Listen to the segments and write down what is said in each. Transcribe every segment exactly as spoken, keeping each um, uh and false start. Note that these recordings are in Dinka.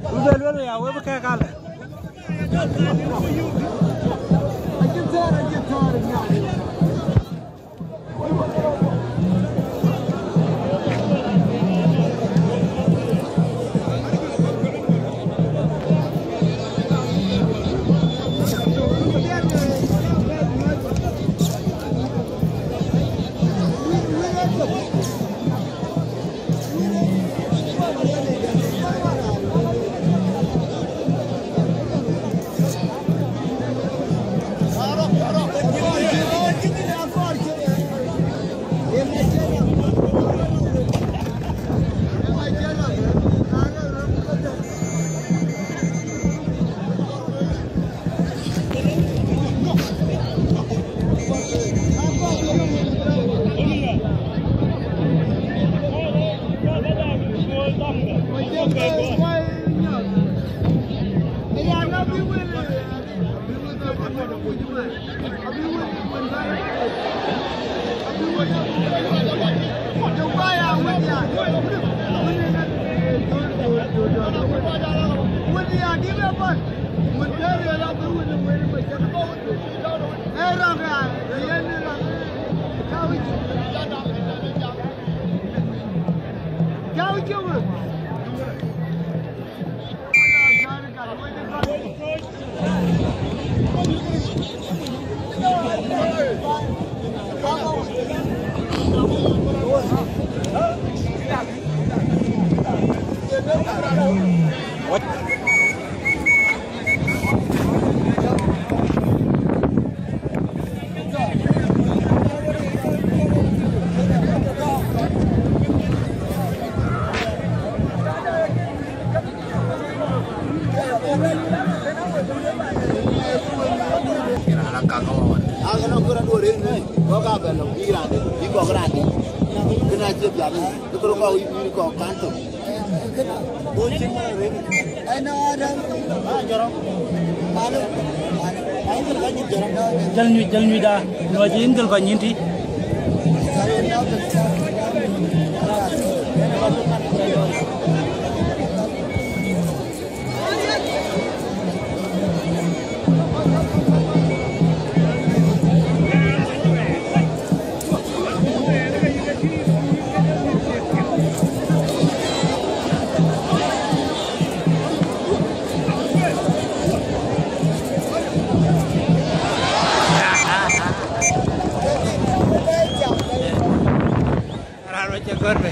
Ku bɛ luel ya, we bï kɛɛk alɛ. Jal nyuc, jal nyuc da. Nuac in dhil kɔc nyin tï. Raan wä cä gɔ̈t bɛ̈.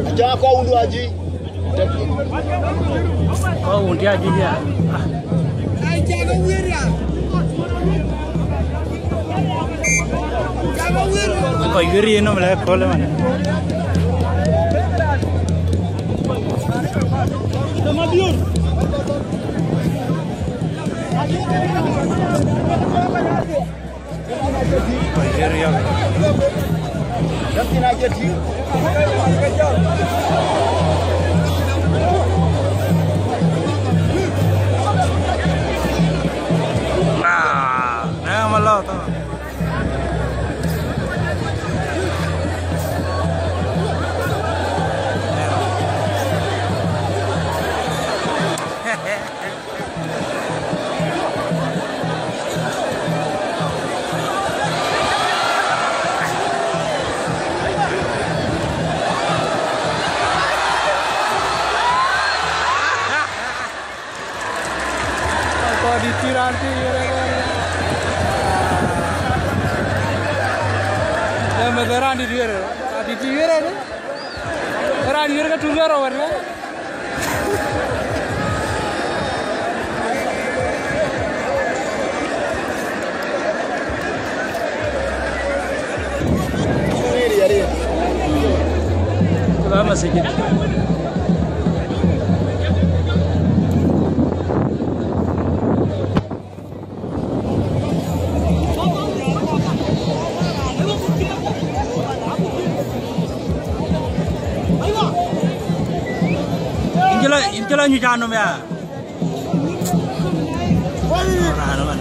Aca kɔc wun duac jiëc. Kɔc wun diac jiëc ya. Kɔc wiër yen nɔm lɛ köl ëmën. Kɔc wiër yɔ̈k. Ah, na malɔ tɔ. Kɔc dït cï raan tï wiërë. Ee, meth raan dït wiërë. Raan dït cï wiërë dï. Raan wiërë ke tuŋ wiërë wär ke. Ba masjid. Yïn cï la nyuc anɔm ya. Raan ëmën.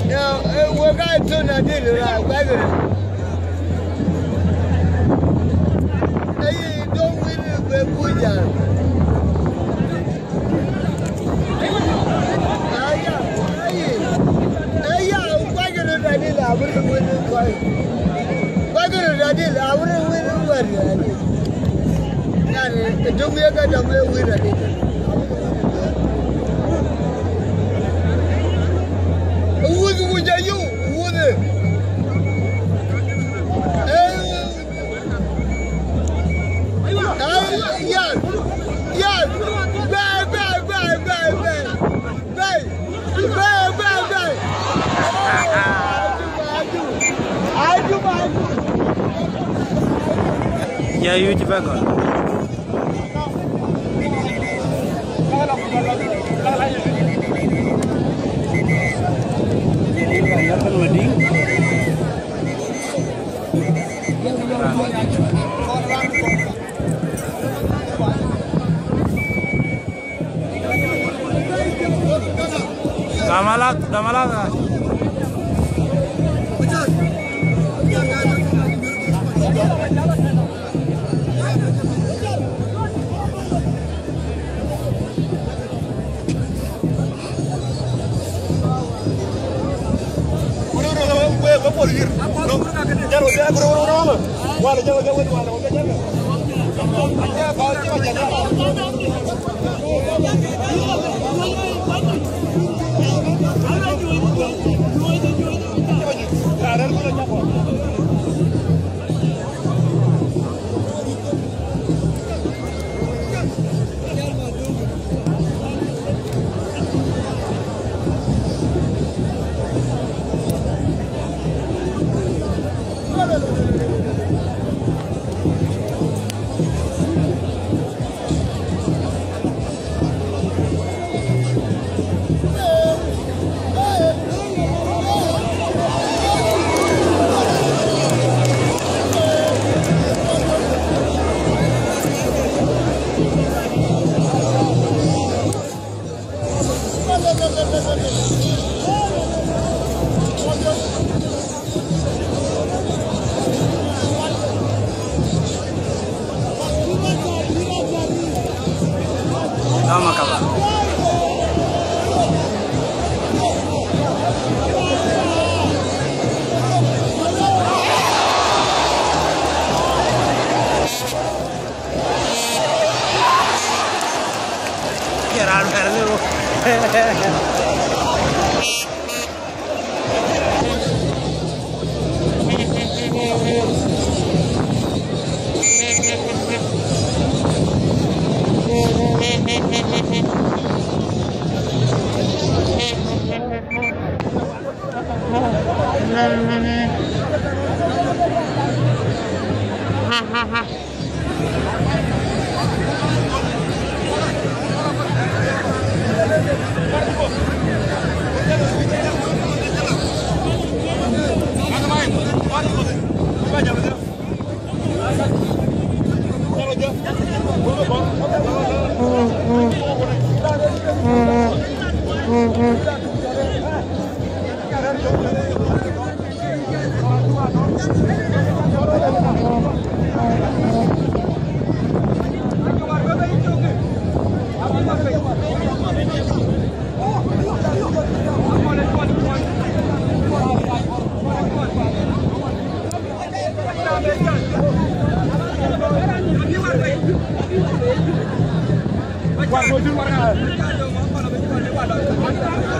Now, eh, we got to na dil ra, we got it. Hey, don't win it, we put down. Aya, aya, aya, we got it, I did, I wouldn't win it, we. Kuac kë röt adïl, a wën wën wär adïl. Yani, döŋ ye ka döŋ ye wën adïl. Wuth, wuth ayu, wuth. Eh, eh, yes, yes. Bye, bye, bye, bye, bye. Bɛ̈ɛ̈i, bɛ̈ɛ̈i, bɛ̈ɛ̈i, bɛ̈ɛ̈i. Adu, adu, adu. Ya yuc bɛ gɔl. Damalak, damalak. Tama kaba.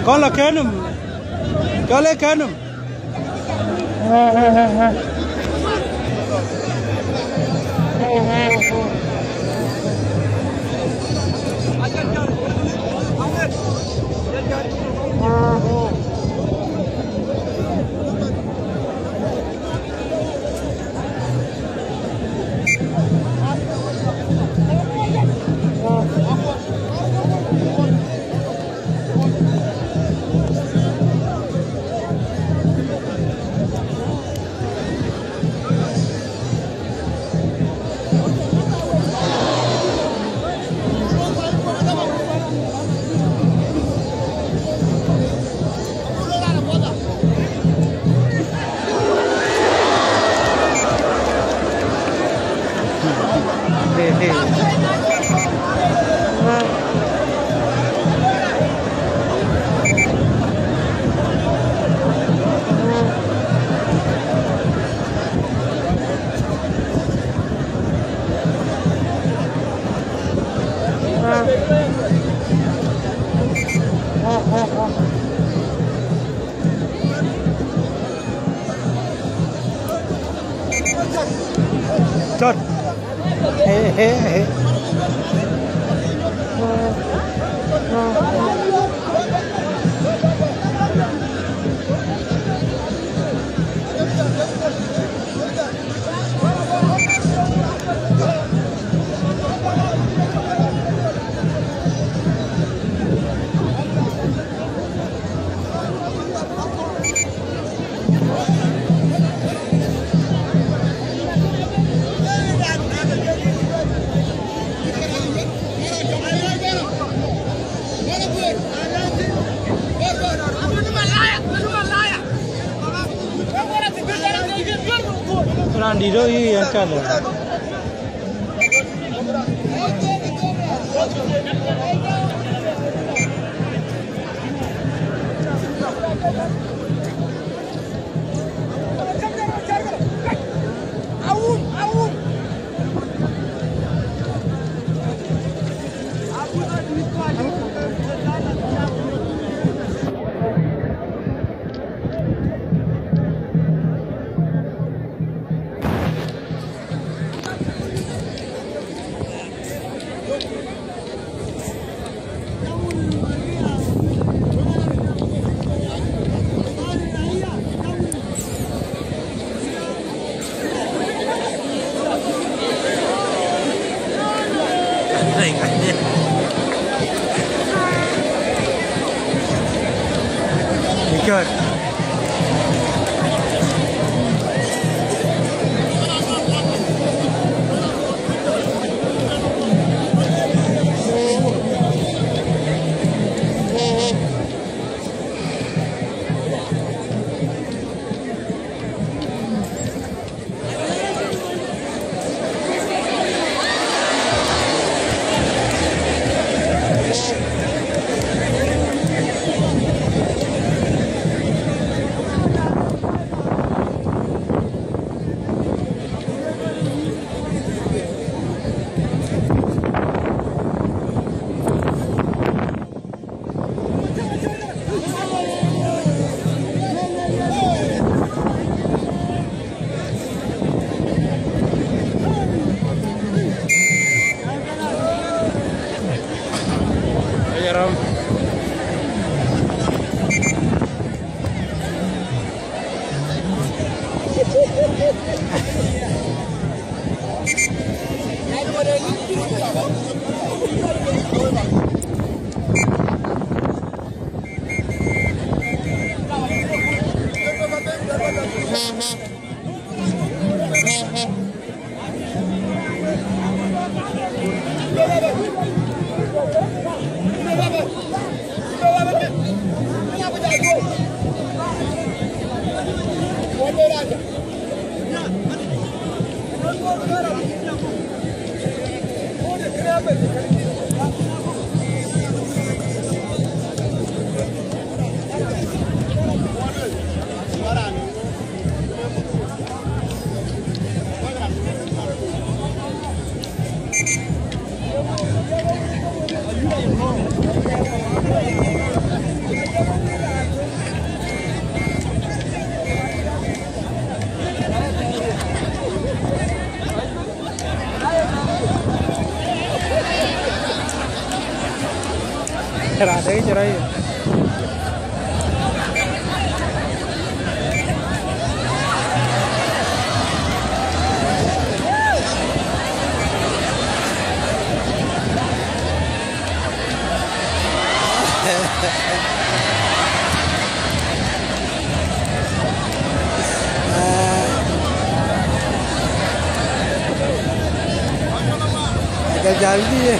Kɔn la kɛnum. Kɔn la kɛnum. Cɔt. He, he, he. Raan dït ë yï yen cä lɔ. Good. Raan dɛ̈ cï rɔt ye. Ka jäl bï ye.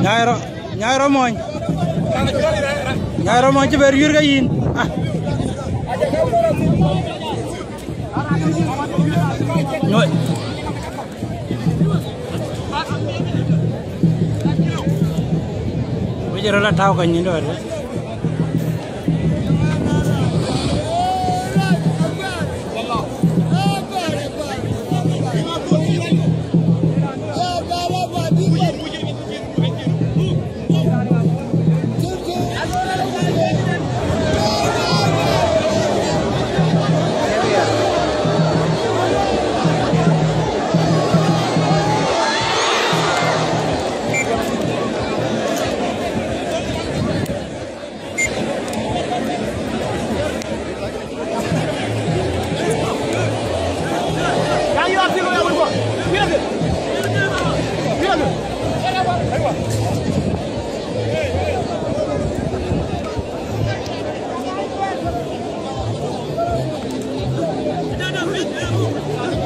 Nyairo, Nyairo mony. Nyairo mony cï bɛ riur ke yïn. Ah. Nyuɔc. Wec rɔt la tau ka nyin dɔɔr.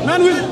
Man win.